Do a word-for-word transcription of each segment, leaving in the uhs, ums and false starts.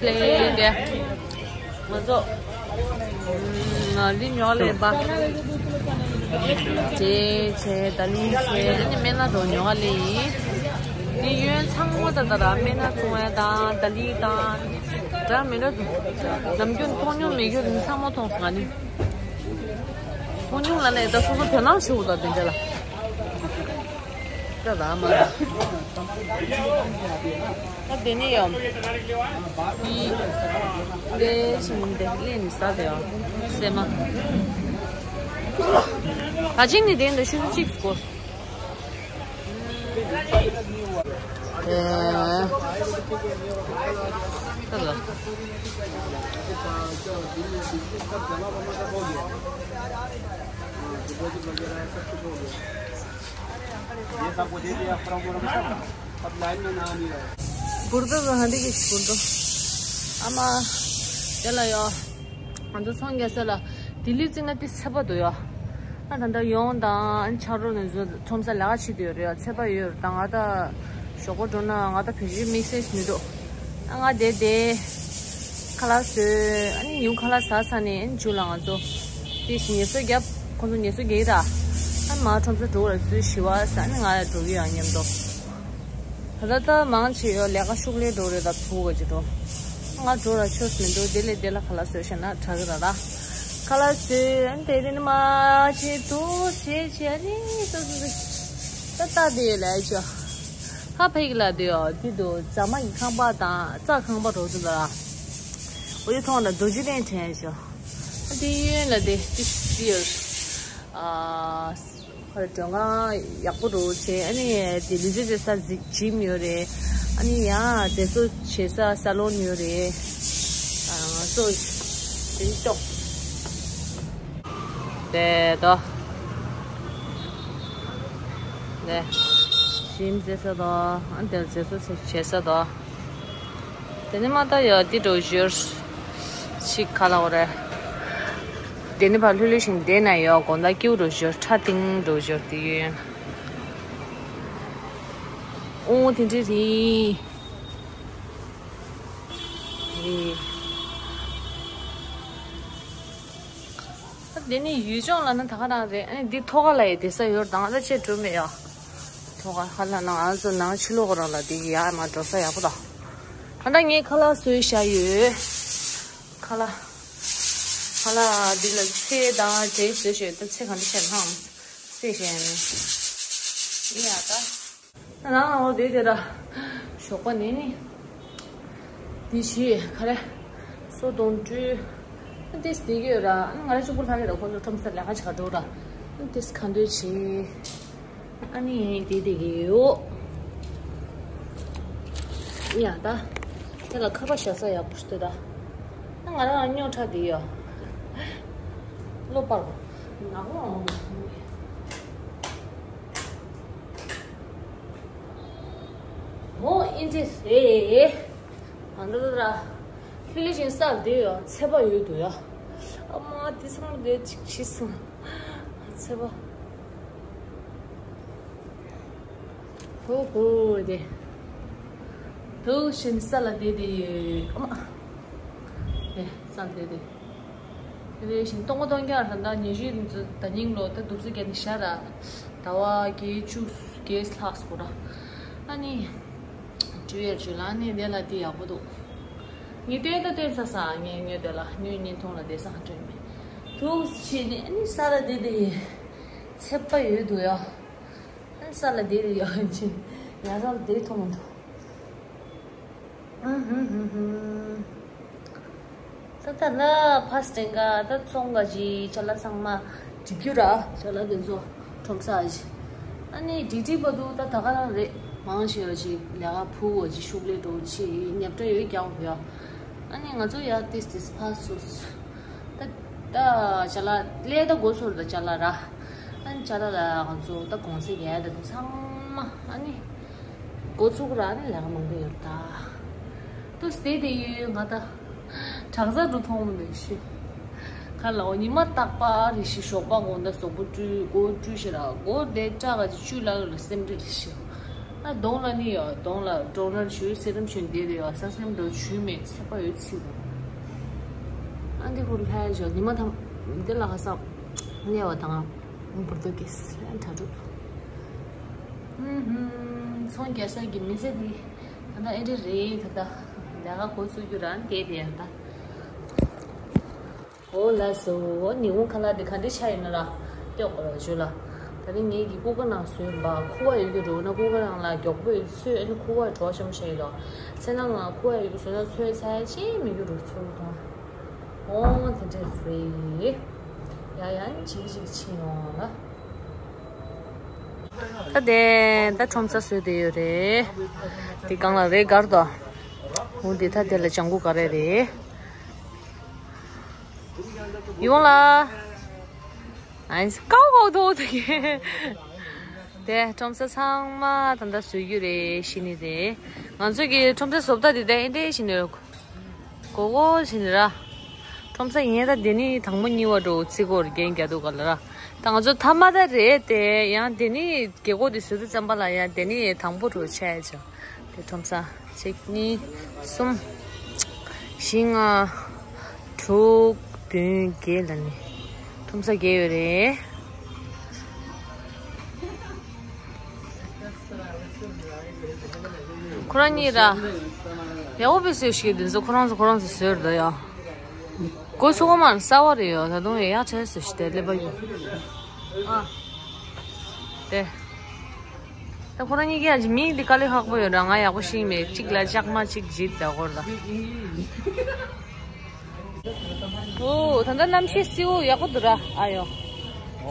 ལས་ཡོད་དེ། ང་ཚོ་ལི་ཉོ་ལས་པ། ཇེ་ཇེ་ད་ལི་ཇེ་ནི་མེ་ན་རོ་ཉོ་ལས་ཡིན། ནི་ཡོན་ཚང་མ་ད་ད་ར་མེ་ན་ཚོང་ཡ་དང་ད་ལི་དང་། འདྲ་མི་འདྲ་འདུག་ནམ་རྒྱུན་མཐོང་མྱོང་མེད་རྒྱུ་རིན་ཚང་མ་མཐོང་སོང་ང་ནི། མཐོང་མྱོང་ལ་ནས་ད་སོ་སོ་དོ་སྣང་བྱེད་དགོས་ད་དེ་འདྲ་ལ། ད་ར་མ་ད། ད་དེ་ནི་ཡོད། ཡི། ལས་ཤིང་དེ་ལས་ནི་ས་དེ་ཡོད། སེ་མ། ད་ཅིང་ནི་དེ་འདྲ་ཤུ་ཤུ་ཅིག་སྐོར། ཀུར་ཏོ་ཟ་ཧ་འདི་གི་ཀུར་ཏོ། ཨ་མ། དེ་ལ་ཡོད། ང་ཚོ་ཚོང་རྒྱག་ས་ལ་ལྡི་ལི་བརྩིས་ན་དེ་ཚད་པ་འདུག་ཡ། ཨ་ད་ལྟ་ཡོང་དང་ཆ་རོགས་ནས་བཟོ་ཁྲོམ་ས་ལས་ཀ་བྱེད་དུ་ཡོད་རེད་ཡ། ཚད་པ་ཡོད་རེད་ད། ང་ད་ཞོགས་པ་འགྲོ་ན་ང་ད་བེད་སྤྱོད་དམིགས་བསལ་མི་འདུག་ཨ་ང་བསྡད་བསྡད་ཁ་ལག་བཟོས། ཨ་ནི་ཉིན་ཁ་ལག་ཟ་ཚར་ནས་ཨ་ནི་མཇུག་ལ་ང་ཚོ་དེ་བཞིན་ངལ་གསོ་རྒྱབ། ཁོང་ཚོ་ངལ་གསོ་རྒྱག་གི་ར། ཨ་ནི་མ་ཁྲོམ་ས་འགྲོ་བར་ཚུར་ཞི་བ་ཟ་ནི་ང་ཡང་འགྲོ་གི་ཡ་མཉམ་དུ། ད་ལྟ་ད་མང་ཆེ་ཡོད་ལས་ཀ་ཤུགས་ལས་འགྲོ་རེད་ད་ཐུག་ག་ཅི་འགྲོ། ང་འགྲོ་ར་ཆོས་མི་འདུག་དེ་ལས་དེ་ལ་ཁ་ལག་བཟོས་ཤེས་ན་དྲག་གི་ར་ར། ཁ་ལག་བཟོས་ཨ་ནི་དེ་དེ་ནི་མ་ཆེ་འདུག་བྱས་བྱས་ཨ་ནི་སོ་སོ་སོ། ད་ལྟ་དེ་ཡོད་ལས་ཆོ། ཧ་ཕེ་གི་ལ་དེ་ཡོད་དེ་འདུག་རྫ་མ་གི་ཁང་པ་དང་རྩྭ་ཁང་པ་རོ་ཚོ་ད་ར། འོ་དེ་མཐོང་ན་རྡོ་རྗེ་གདན་དྲན་ཆོ། ཨ་དེ་གཡོན་ལ་དེ་ཏིག་ཏིག་ཡོད། ཨ། ཁོ་ར་མགྲོན་ཁང་ཡག་པོ་འདུག་བྱས། ཨ་ནི་དེ་ལུས་རྩལ་རྩེད་ས་ཇི་ཇིམ་ཡོད་རེད། ཨ་ནི་ཡང་རྩེད་སོ་བྱེད་ས་ས་ལོན་ཡོད་རེད། ཨ་ང་ཚོ་དེ་ནི་ཏོག་དེ་དོ། དེ་ཇིམ་རྩེད་ས་དོ། ཨ་ནི་དེ་རྩེད་སོ་བྱེད་ས་དོ། དེ་ནས་མ་ད་ཡོད་དེ་འགྲོ་ཞོར་ཅིག་ག་ལ་འོ་རེད། དེ་ནས་ཕར་ལྷོད་ལྷོད་ཞིང་དེ་ན་ཡོད་དགོང་དག་སྐྱིད་པོ་འགྲོ་ཞོར་ཁྲ་ཐིང་འགྲོ་ཞོར་དེ་ཡོད། ཨོ་དེ་འདྲ་རེད། རེད། དེ་ནས་ཡུལ་ལྗོངས་ལ་ན་ད་ག་རང་རེད། ཨ་ནི་འདི་ཐོག་ཁ་ལ་ཡི་བསྡད་ས་ཡོད་དང་ད་ཆེ་འགྲོ་མེད་ཡ། ཐོག་ཁ་ལ་ན་ང་ཚོ་ནང་ཕྱི་ལོགས་རང་ལ་འདི་ཡ་མ་འགྲོ་ས་ཡག་པོ་དང་། ད་ལྟ་ངས་ཁ་ལག་བཟོས་བཞག་ཡོད། ཁ་ལག་ཁ་ལག་འདི་ལ་ཚལ་དང་འབྲས་བཟོས་བཞག་ཡོད། ད་ཚལ་གང་འདྲ་བྱས་ན་ཧང་སེ་བྱས་ནས་ཡིན་ཡ་ད། ང་རང་ལ་འོ་དེ་དེ་ད་ཞོགས་པ་ནས་ནི་འདི་བྱས་ག་རེ་སོ་དང་སྤྲུལ་ཨ་ཏེས་བསྡད་ཀྱི་ཡོད་ར། ཨ་ང་རང་གཅིག་པུ་ལྷག་གི་ར། ཁོ་ཚོ་ཁྲོམ་སར་ལས་ཀ་བྱེད་ག་འགྲོ་ར། ཨ་ཏེས་ག་འདོད་བྱས། ཨ་ནི་དེ་དེ་གི་ཡོད། ཡ་ད། དེ་ལ་ཁ་པར་བཞག་ས་ཡག་པོ་ཞིག་ལྟོས་ད། ཨ་ང་རང་རྙོག་དྲ་དེ་ཡོད། བློ་པར་ནག་པོ་འོང་། འོ་ཨིན་ཇི་རེད། ཨ་འདྲ་འདྲ། ལྷོད་ལྷོད་བཞིན་སར་བསྡད་ཡོད། ཚད་པ་ཡོད་འདུག་ཡ། ཨ་མ་དེ་ཚང་མ་བསྡད་ཅིག་ཕྱིས་སོང་། ཚད་པ། ཧོ་ཧོ་དེ། ལྷོད་ལྷོད་བཞིན་ས་ལ་བསྡད་དེ་ཡོད། ཨ་མ། དེ་ས་ལ་བསྡད་དེ། དེ་བཞིན་སྟོང་པ་སྟོང་རྐྱང་རེད་ད། ཉི་ཤུ་ད་ཉིན་ལོ་ད་འདུག་ས་བརྒྱབ་ནས་བཞག་ར། ཟླ་བ་བརྒྱད་ཅུ་བརྒྱད་ལྷག་སོང་ར། ཨ་ནི། བྲོས་ཡར་བྱོས་ལ་ཨ་ནི་དེ་ལ་དེ་ཡག་པོ་འདུག་ངས་སྟོན་ད་སྟོན་ས་ས་ངས་ངས་དེ་ལ་ཉོས་ཉིན་ཐོང་ལ་བསྡད་ས་ཧ་འདྲ་མེད། འདུག་བྱས་ནས་ཨ་ནི་ས་ལ་བསྡད་དེ་ཡིན། ཚད་པ་ཡོད་འདུག་ཡ། ཨ་ནི་ས་ལ་བསྡད་དེ་ཡོད་ཅིང་ཉལ་ས་ལ་བསྡད་ཐུབ་མི་འདུག་ད་ལྟ་ལ་ཕ་སྟེང་ག་ད་ཚོང་ག་ཅི་ཅ་ལག་ཚང་མ་སྒྲིག་རྒྱུ་ར། ཅ་ལག་དེ་ཚོ་ཁྲོམ་ས་ཅི། ཨ་ནི་སྒྲིག་སྒྲིག་པ་འདུག་ད་ད་ག་རང་རེད། མང་ཆེ་བ་ཅི་ལས་ཀ་ཕུ་བ་ཅི་ཤུགས་ལས་འགྲོ་ཅི་ཉབ་ཕྲ་ཡོད་རྒྱག་དགོས་ཡ། ཨ་ནི་ང་ཚོ་ཡ་ཏིས་ཏིས་ཕ་སུ་སུ། ད་ད་ཅ་ལག་ལས་ད་འགོ་ཚུགས་ད་ཅ་ལག་ར། ཨ་ནི་ཅ་ལག་ལ་ང་ཚོ་ད་གོང་ཚད་རྒྱག་ཡ་ད་འདུག་ཚང་མ་ཨ་ནི། འགོ་ཚུགས་ར་ནི་ལས་ཀ་མང་པོ་ཡོད་ད། ཏུ་སྟེ་དེ་ཡོད་ང་ད། དྲག་ཟ་རུ་མཐོང་མི་ཤི། ཁ་ལ་འོ་ཉི་མ་རྟག་པ་རེ་ཤི་ཞོགས་པ་དགོང་དག་གཟུགས་པོ་བཀྲུས་སྒོ་བཀྲུས་ཤི་ར་སྒོ་དེ་སྐྲ་ག་ཅིག་བཅུ་ལ་ལ་སེམས་ཁྲལ་ཤི། ད་གདོང་ལ་ནི་ཡོད། གདོང་ལ་ཊོ་ནར་བྱུགས། སི་རམ་བྱུགས། འདི་རེད་ཡོད། སན་སི་ཀྲིམ་འགྲོ་བྱུགས་མེད། ཚད་པ་ཡོད་ཚིག་དང་། ཨ་འདི་ཁོ་ལྷ་ཡ་ཞོ་ཉི་མ་ཐམ་འདི་ལ་ཧ་སག་ནས་བ་དང་འབུར་དོ་གེ་སི་ལ་གྲ་སྒྲིག་ཧུམ་ཧུམ། ཚོང་རྒྱག་ས་གི་མི་ཚེ་འདི་ད་ལྟ་ཨེ་འདྲ་རེད། ད་ལྟ་ལས་ཀ་འགོ་བཙུགས་རྒྱུ་རང་དེ་དེ་ཡང་ད། ཨོ་ལགས་སོ། ཉི་ཧོང་ཁ་ལག་འདི་ག་འདྲ་ཆགས་ཡོད་ན་ར་ལྟོས་དགོས་ར་བརྗོད་ལ། ད་ནི་ངེད་ཀྱི་ཀུ་ཀ་ནང་བཟོས་པ་ཁུ་བ་ཡོད་རྒྱུ་འགྲོ་ན། ཀུ་ཀ་ནང་ལ་མགྱོགས་པོས་ཚོས་ཨ་ནི་ཁུ་བ་བྲོ་ཤམ་ཤེས་དོ། ཚེ་ནང་ལ་ཁུ་བ་ཡོད་རྒྱུ་བཟོས་ན་ཚོས་ཚ་ཡ་ཅི་མི་རྒྱུ་རུ་ཚོར་དང་། ཨོ་དེ་འདྲ་རེད། ཡ་ཡ་ཅིག་ཅིག་ཕྱིན་ཡོང་ལ། ད་དེ་ད་ཁྲོམ་ས་བཟོས་བསྡད་ཡོད་རེད། དེ་གང་ལ་རེད་གར་དོ། འོ་དེ་ད་དེ་ལ་ལྗང་གུ་ག་རེ་རེད། ཡོང་ལ། ཨ་ནི་ཀའོ་ཀའོ་དོ་དོ་གི། དེ་ཁྲོམ་ས་ཚང་མ་ད་ལྟ་བཟོས་རྒྱུ་རེད་ཤི་ནི་རེད། ང་ཚོ་གི་ཁྲོམ་ས་བཟོ་ལྟ་དེ་ད་ཨེ་འདྲས་ཤི་ནི་རེད། གོ་གོ་ཤི་ནི་ར། ཁྲོམ་ས་ཡིན་ད་དེ་ནི་དང་པོ་གཉིས་པ་འགྲོ་ཚིག་གོ་རྒན་རྒྱ་དུ་ག་ལ་ར། ད་ང་ཚོ་ཐ་མ་ད་རེད་དེ་ཡང་དེ་ནི་རྒྱལ་སྒོ་དེ་བཟོས་དུས་ཙམ་པ་ལ་ཡང་དེ་ནི་དང་པོ་འགྲོ་ཆ་ཡ་ཆ། དེ་ཁྲོམ་ས་གཅིག་གཉིས་གསུམ། བཞི་ལྔ། དྲུག་བདུན་བརྒྱད་ལ་ནི་ཁྲོམ་ས་བརྒྱད་ཡོད་རེད། ཁོ་རང་གཉིས་ར། ཡག་པོ་བཟོས་ཤིག་དེ་ཚོ་ཁོ་རང་ཚོ་ཁོ་རང་ཚོ་བཟོས་རེད་ཡ། སྒོ་ཚུགས་པ་མར་གསར་པ་རེད་ཡ། ད་དུང་ཡག་ཡག་བྱས་བཟོས་ཤིག་དེ་ཀླད་པ་ཡོད། ཨ། དེ། ད་ཁོ་རང་གཉིས་ཀྱི་ཡང་མིང་འདི་དཀའ་ལས་ཁག་པོ་ཡོད་ར། ང་ཡག་པོ་ཤེས་མེད། གཅིག་ལ་ལྕགས་མ་གཅིག་བྱིས་ད་སྐོར་ད། ཨོ་ད་ལྟ་གནམ་གཤིས་བསིལ་པོ་ཡག་པོ་འདུག་ར། ཨ་ཡོ།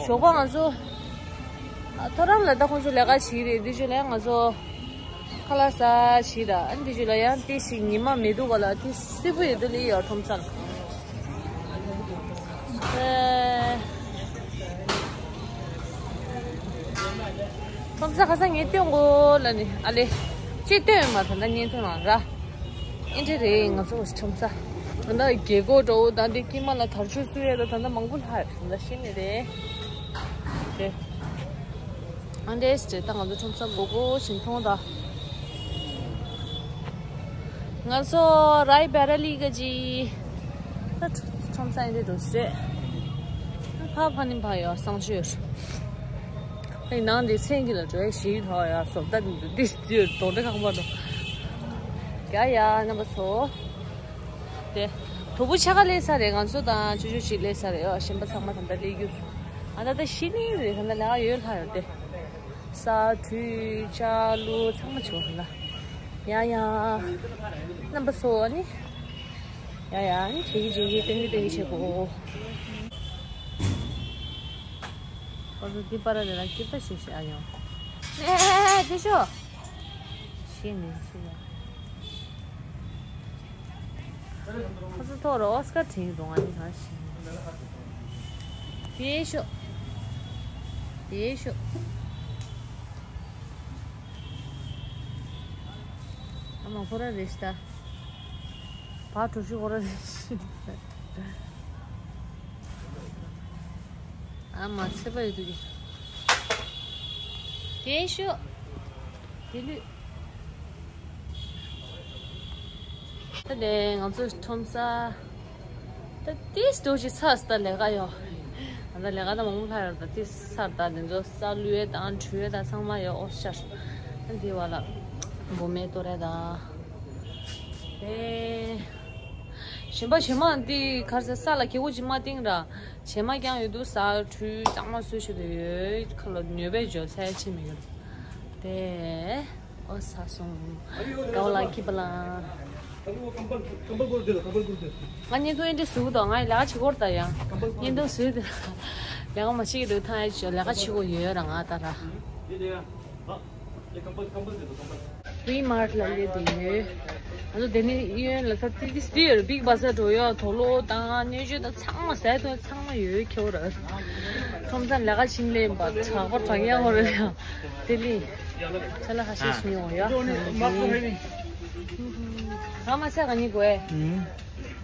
ཞོགས་པ་ང་ཚོ་ཨ་ཐོ་རངས་ལ་ད་ཁོང་ཚོ་ལས་ཀ་བྱེད་ཀྱི་རེད། འདི་ཆུ་ལ་ང་ཚོ་ཁ་ལག་ཟ་བྱེད་ར། ཨ་འདི་ཆུ་ལ་ཡང་ཏི་ཞིག་ཉི་མ་མི་འདུག་ག་ལ་ཏི་བསིལ་པོ་ཡོད་དུ་ལི་ཡོ་ཁྲོམ་ས་ལ། ཁྲོམ་ས་ཁ་སང་ངས་སྟོན་གོ་ལ་ནི་ཨ་ལེ། ཅི་སྟོན་མ་ཐོན་ད་བརྙན་ཐུང་ནང་ར། ཨེ་འདྲ་རེད་ང་ཚོ་ཁྲོམ་ས། ད་ལྟ་རྒྱལ་སྒོ་འགྲོ་ད་འདི་དཀྱིལ་མ་ལ་དར་ལྕོག་བཙུགས་ཡས་ད་ད་ལྟ་མང་པོ་ལྷག་ཡོད་ད་ཤེས་ནི་རེད། དེ། ཨ་འདྲས་ཅེ་ད་ང་ཚོ་ཁྲོམ་ས་སྒོ་སྒོ་བཞིན་མཐོང་ད། ང་ཚོ་རའི་བེ་ར་ལི་ག་ཅི། ད་ཁྲོམ་ས་ཨེ་འདྲས་འགྲོ་ཤེས། ཕ་ཕ་ནི་ཕ་ཡོ་སང་ཤོས། ཨེ་ནང་འདི་མཚན་གྱི་ལ་འགྲོ་ཡ་ཞིག་ཐོག་ཡ་སོབ་ད་འདི་འདི་འདི་དོ་འདྲ་ཁང་པ་འགྲོ། ཡ་ཡ་རྣམ་པ་ཚོ། དེ། དོ་པོ་ཆ་ག་ལས་ས་རེད་ང་ཚོ་དང་ཆུ་ཆུ་ཞིག་ལས་ས་རེད་ཨོ་གཞན་པ་ཚང་མ་ད་ལྟ་ལས་རྒྱུ། ཨ་ད་ད་ཤི་ནི་རེད་ད་ལྟ་ལས་ཡོད་ལྷ་ཡོད་དེ། ས་དྲུས་ལྕགས་ལུ་ཚང་མ་བྱོས་ལ། ཡ་ཡ། རྣམ་པ་ཚོ་ཨ་ནི། ཡ་ཡ་ཨ་ནི་བྱེད་ཀྱི་བྱེད་ཀྱི་སྟོན་གྱི་སྟོན་གྱི་བྱེད་གོ། ཁོ་ཚོ་འདི་པར་རེ་ལ་སྐྱིད་པ་ཞིག་བྱ་ཡོང་། ཨེ་ཨེ་ཨེ་དེ་ཤོ། ཤེས་ནས་ཤེས་ཡ། ཁོ་ཚོ་ཐོག་རུ་ཨོ་སི་ཀར་དྲན་གྱི་འདུག་ང་ནི་གང་ཤེས། དེ་ཤོ། དེ་ཤོ། ཨ་མ་ཁོ་ར་རེད་ཤི་ད། བ་གྲུ་ཤི་ཁོ་ར་རེད་ཤི། ཨ་མ་ཚེ་པ་ཡོད་དུ་གི། དེ་ཤོ། དེ་ལུས། ད་ནས་ང་ཚོ་ཁྲོམ་ས། ད་ཏིས་དུ་ཞིག་ཚར་ད་ལས་ཀ་ཡོད། ད་ལས་ཀ་ད་མང་པོ་ལྷག་ཡོད་ད་ཏིས་ཚར་ད་དེ་ཚོ་ས་ལུས་དང་བྲུས་དང་ཚང་མ་ཡོད་ཨོ་ཤར། ད་འདི་བ་ལ་བུ་མེ་ཏོ་རེ་ད། ཨེ། གཞན་པ་བྱེ་མ་འདི་གར་ས་ས་ལ་ཁེ་གོ་ཅི་མ་བཏིང་ར། བྱེ་མ་ཀྱང་ཡོད་དུ་ས་བྲུས་གཙང་མ་བཟོས་ཤི་དུ་ཡོད་ཁ་ལ་ཉོས་པའི་འཇོ་ཚད་ཆེ་མི་ཡོད། དེ། ཨོ་ས་སོང་། དགའ་བ་ལ་ཁྱི་པ་ལ། ང་ཉིན་ཐོ་ཨེ་འདྲི་ཟུག་དང་ང་ལས་ཀ་བྱེད་སྐོར་ད་ཡང་། ཉིན་ཐོ་ཟུག་དེ། ལས་ཀ་མ་བྱེད་ཀྱི་འདུག་ཐང་ཨེ་ལས་ཀ་བྱེད་དགོས་ཡོད་ར་ང་ད་ར། ཝི་མཱར་ལ་སླེབས་དེ་ཡོད། ང་ཚོ་དེ་ནས་གཡོན་ལ་ས་ཏི་ཏི་སྟི་ཡོད་རེད། བིག་བ་ཟར་འགྲོ་ཡོད། དུག་ལོག་དང་སྣོད་བཅུད་དང་ཚང་མ་ཟས་དོན་ཚང་མ་ཡོད་ཁྱོད་ར། ཁྲོམ་ཚང་ལས་ཀ་ཕྱིན་ལེན་པ་དྲག་པོ་དྲག་ཡག་ཧོ་རེད་ཡ། དེ་ལི། ཆ་ལ་ཧ་ཤེས་ཤིང་ཡོང་ཡ། ང་མ་ཟས་ག་ནི་དགོས།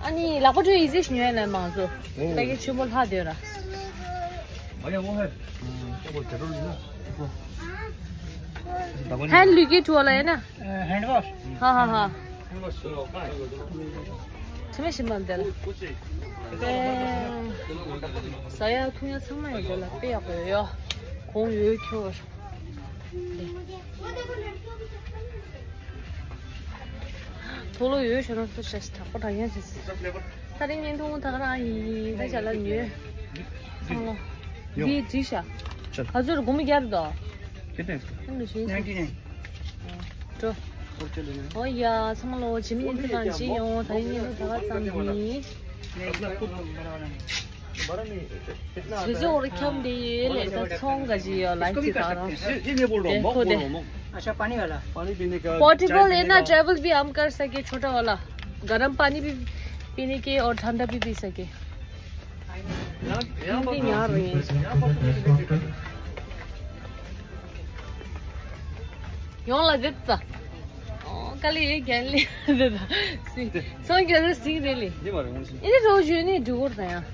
ཨ་ནི་ལག་པ་འགྲོ་ཡི་ཟེ་ཤིང་ཡོད་ལ་མང་ཚོ། ད་གི་ཆུ་མོ་ལྷག་དེ་ར། ཨ་ཡ་མོ་ཧེ། ཁྱོད་གོ་དེ་རོ་ལི་ན། हैंड लुकी टू वाला है ना? Hand wash. हाँ, हाँ, हाँ। समय शिमला दे ला। ས་ཡ་ཐུང་ཡ་ཚང་མ་ཡོད་དེ་ལ་དཔེ་ཡག་པོ་ཡོད་ཡོ། གོང་ཡོད་ཁྱོད། ཐོ་ལོ་ཡོད་ཤོད་ན་སུ་ཤ་ཞིག་དྲག་པོ་དྲག་ཡ་ཞིག་སི། ད་རིང་བརྙན་ཐུང་ད་ག་རང་ཡིན་ད་ཅ་ལག་ཉོས། ཚང་ལོ། ཡོ། འདི་བྲིས་ཤག་ཅལ། ག་ཚོད་རེད་སྒོར་མོ་བརྒྱ་རེད་དོ། ཁྱོད་ལ་ཞུས་སོང་། ནའིན་ཊི་ནའིན། འགྲོ། ཨོ་ཡ་ཚང་མ་ལོ་ཇི་མི་ཉིན་ཐུག་གང་ཅི་ཡོང་ད་རིང་ཉིན་ཐུག་ད་ག་ཙམ་ཡིན། ཚོད་ཚོད་འོར་ཁྱམས་དེ་ཡོད་ལས་ད་ཚོང་ག་ཅི་ཡོད་ལ་ཅི་ད་རང་དེ་ཁོ་དེ། अच्छा पानी वाला। पानी पीने का पोर्टेबल है ना, ट्रैवल भी हम कर सके, छोटा वाला। गर्म पानी भी पीने के और ठंडा भी पी सके। हिंदी यहाँ रही है। ཡོང་ལ་བེབས་ད། ཨོ་ཀ་ལི་ཡོད་རྒྱལ་ལི་བེབས་ད། སི། སོང་རྒྱལ་ལི་སི་རེད་ལི། ཨེ་རོ་ཞུ་ནི་འགྲུ་གོར་ད་ཡང་།